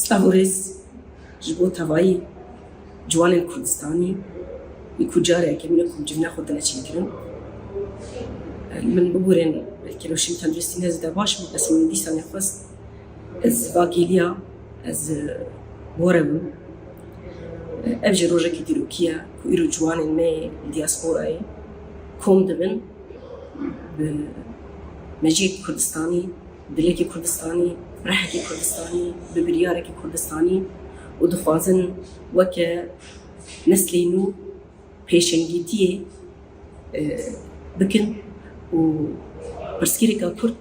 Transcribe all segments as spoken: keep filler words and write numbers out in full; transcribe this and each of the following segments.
Silav û rêz ji bo tevayî ciwanên Kurdistanî, wî ku careke min e ku civna xwe tine çêkirin. Min bibûrên, belkî rewşên tenduristî ne zêde baş bû, bes min dîsa nexwest ez va gêliya ez, e, were bim. Ev jî rojekî dîrokî ye ku îro ciwanên me li diasporayê kom dibin, bi mejiyekî Kurdistanî, dilekî Kurdistanî, rehekî Kurdistanî, bi biryarekî Kurdistanî û dixwazin weke neslê nû pêşengîtiyê, e, bikin û pirsgirêka Kurd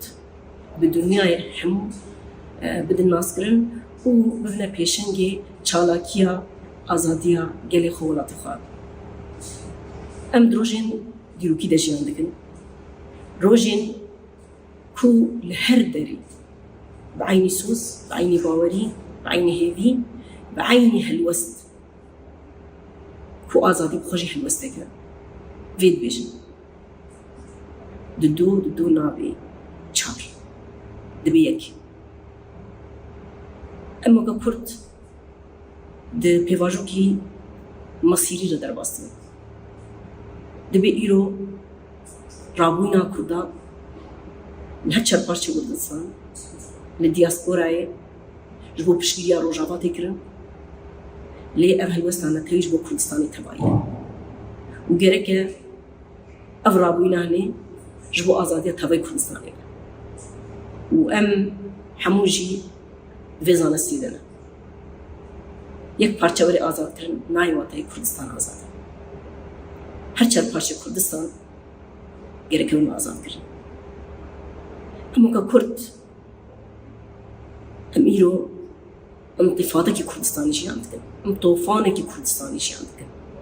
bi dinyayê hemû, e, bidin naskirin û bibine pêşengê çalakiya azadiya gelê xwe, welatê xwe. Em di rojên dîrokî de jiyan dikin. Rojên ku li her derî bi eynî soz, bi eynî bawerî, bi eynî hêvî, bi eynî helwest ku azadî bi xwe jî helwestek e, vê dibêjin. Dido, dido nabê çar. Dibe yek. Em weke Kurd di pêvajoyekî mesîrî re derbas dibin. Dibe îro rabûyîna Kurdan li her çar parçeyê Kurdistan, li diasporayê ji bo piştgiriya Rojava tê kirin, lê ev helwesta netewî ji bo Kurdistanê tevayî ye. Û gerek e ev rabûyîna hene ji bo azadiya tevayî Kurdistanê. Û em hemû jî vê zanistî de ne. Yek parçe were azadkirin nayê wateyê Kurdistan azad e. Her çar parçe Kurdistan gerek e bin azadkirin. Em weke Kurd, em îro intifadekî Kurdistanî jiyan dikin. Em tofanekî Kurdistanî jiyan dikin.